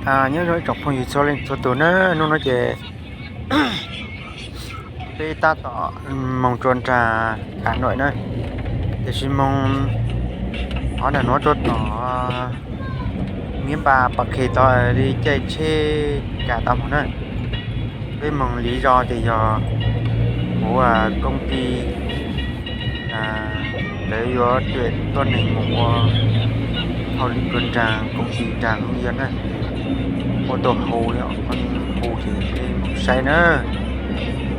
Nyob zoo ib tsoom phooj ywg txhua leej txhua tus na, hnub no ces peb tab tom moog rua nraag Has Noim na, tiam sis moog qhov nraag nuav rua tom Miab Npa Pas Khes tod li caij tsheb kas tau moog na. Peb moog li zog ces yog huv koob ti lawv yuav tuam tuab neeg moog ua hauj lwm rua nraag koob ti nraag hoob yag na, ua tau hu, hu ces peb moog saib na.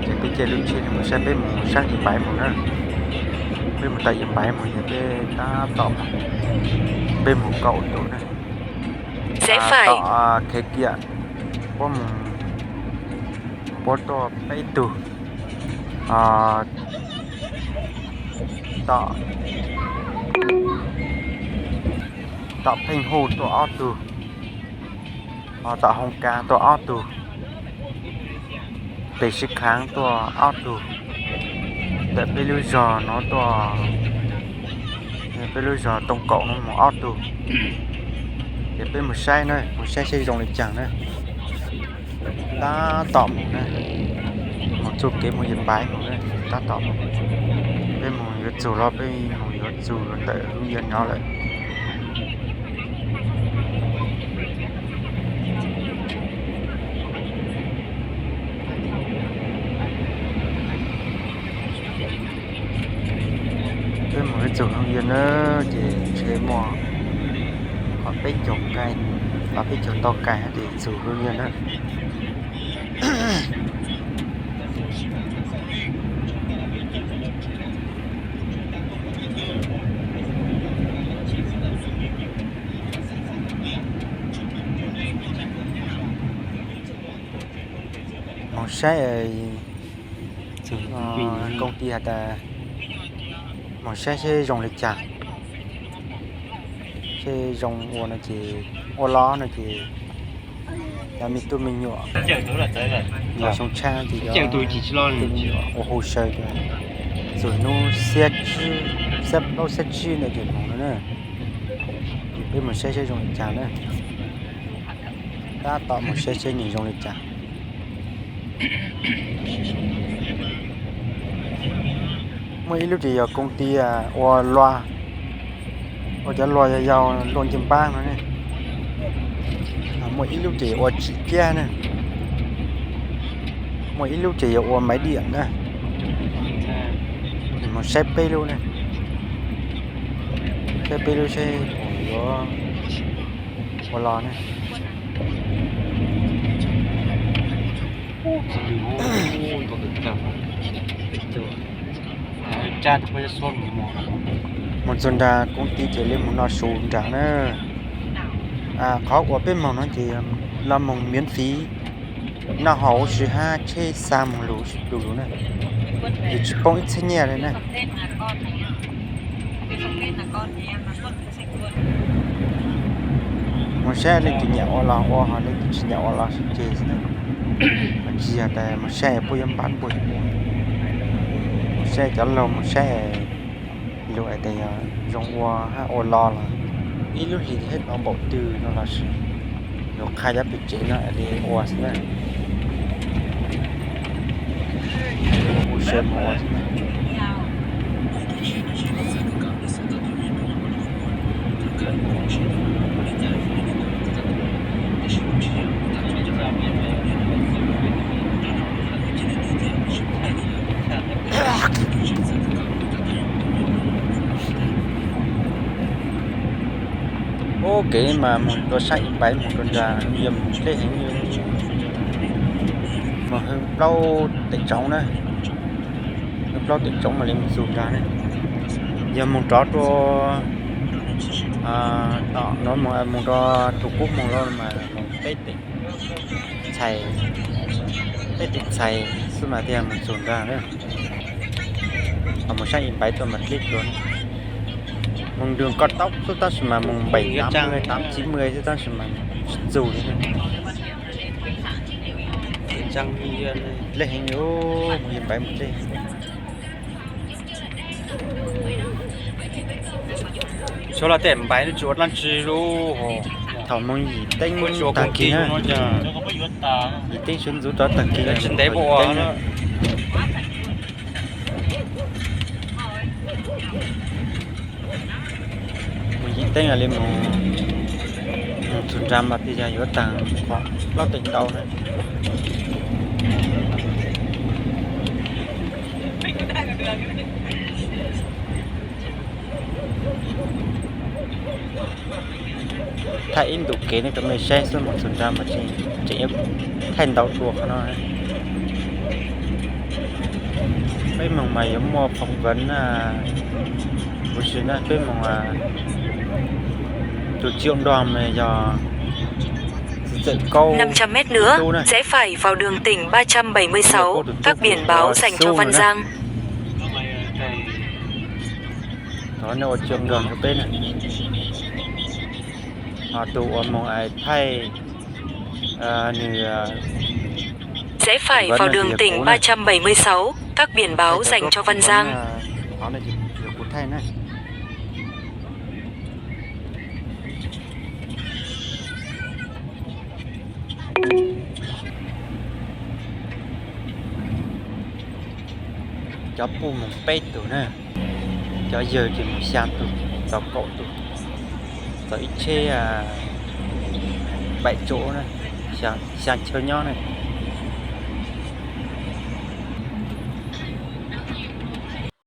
Ces peb caij lub tsheb moog saib, peb moog saab Ib Npaiv moog na. Peb moog tau Ib Npaiv moog ces peb tab tom, peb moog kaum tus na. Tom Khev Kiam puab moog, puab tuaj peb tug, tom Pheej Huj tuaj ob tug, tom Hoo Kav tuaj ob tug, Pes Sib Khaav tuaj ob tug, ntawm peb lub zog no tuaj, peb lub zog Tooj Kaum no moog ob tug. Ces peb moog saib na, moog saib seb zoo li caag na. Tab tom moog na, moog txug kev moog Ib Npaiv moog na, tab tom moog. Peb moog yuav txug los peb moog yuav txug ntawm hoob yag no lawm. Peb moog yuav txug hoob yag na, ces tsheb muaj qhov peb caug kaij, qhov peb caug tog kaij ces txug hoob yag na. Moog saib, koob ti has tas moog saib seb zoo li caag, seb zoo ua no ces, ua los no ces cov me tub me nyuam, cov xyoo tshab ces cov ua hu saw ces txug hnub xiab plaub xiab tsib ntawd ces moog no na. Ces peb moog saib seb zoo li caag na. Tab tom moog saib seb nwg zoo li caag. Muaj ib lub ces yog koob ti ua luas, ua cov luas yog yau luas ncej npaab no ne. Muaj ib lub ces ua tsim ciab na. Muaj ib lub ces yog ua maiv diam na. Moog saib peb lub ne, saib peb lub seb puas yuav ua los ne. Moog txug nraag koob ti ces le moog noj su nraag na. Qhov uas peb moog no ces los moog miễn phí, noj haus huv si hab tsheb xa moog lug huv si lug na. Yus tsis poob ib txhiab nyiaj li na. Moog saib leej twg nyiam ua los ua, ho leej twg tsis nyiam ua los sib ceg xwb na. Tsis yog tas moog saib puab yuav npab puab yuav ua. Moog saib cov laug, moog saib lug tas yog zoo ua hab ua los los ib lub hlis thiab tau npaum twg no los sis yus qha cov pem tsev no li ua xwb na. Hu saw moog ua xwb na. Ub, kev mas moog rua saab Ib Npaiv moog rua nraag yog moog dleb heev li. Moog hwv plaub teem tsoov na, hwv plaub teem tsoov mas li moog txug nraag na. Yog moog rov rua tom no, moog rua Tug Kub moog los mas moog peb teem txhais, peb teem txhais xwb mas thiaj moog txug nraag na. Ho moog saab Ib Npaiv tuaj mas dleb dlua na. Moog đường cao tốc xwb tab sis mas moog bảy tám mươi, tám chín mươi xwb tab sis mas tsis txug li. Dleb heev li, moog Ib Npaiv moog dleb. Xyov los tej Npaiv no tsis ua dlaab tsi lub hos. Thaum moos yim teev tag kis na, yim teev sawv ntxuv rov tag kis, moos yim teev li moos, moos txug nram mas tej zag yuav taag qhov plaub teev ntau na. Thaij ib ntu kev no rau mej saib xwb, moos txug nram mas tseem thaij ntau dua qhov no. Peb moos mas yuav muaj phỏng vấn huv si na, peb moos tus triệu đoàn mas yog Năm trăm mét nữa, rẽ phải vào đường tỉnh ba trăm bảy mươi sáu, các biển báo dành cho Văn Giang. Thov nej ua triệu đoàn rau peb na. Ho tus uas moos thaij, nws Rẽ phải vào đường tỉnh ba trăm bảy mươi sáu, các biển báo dành cho Văn Giang. Kuv thaij na. Cov puj moos peb tug na, cov yawg ces moos xyaa tug, txaus kaum tug, txaus ib tsheb bảy chỗ na, xyaa chaw nyob na.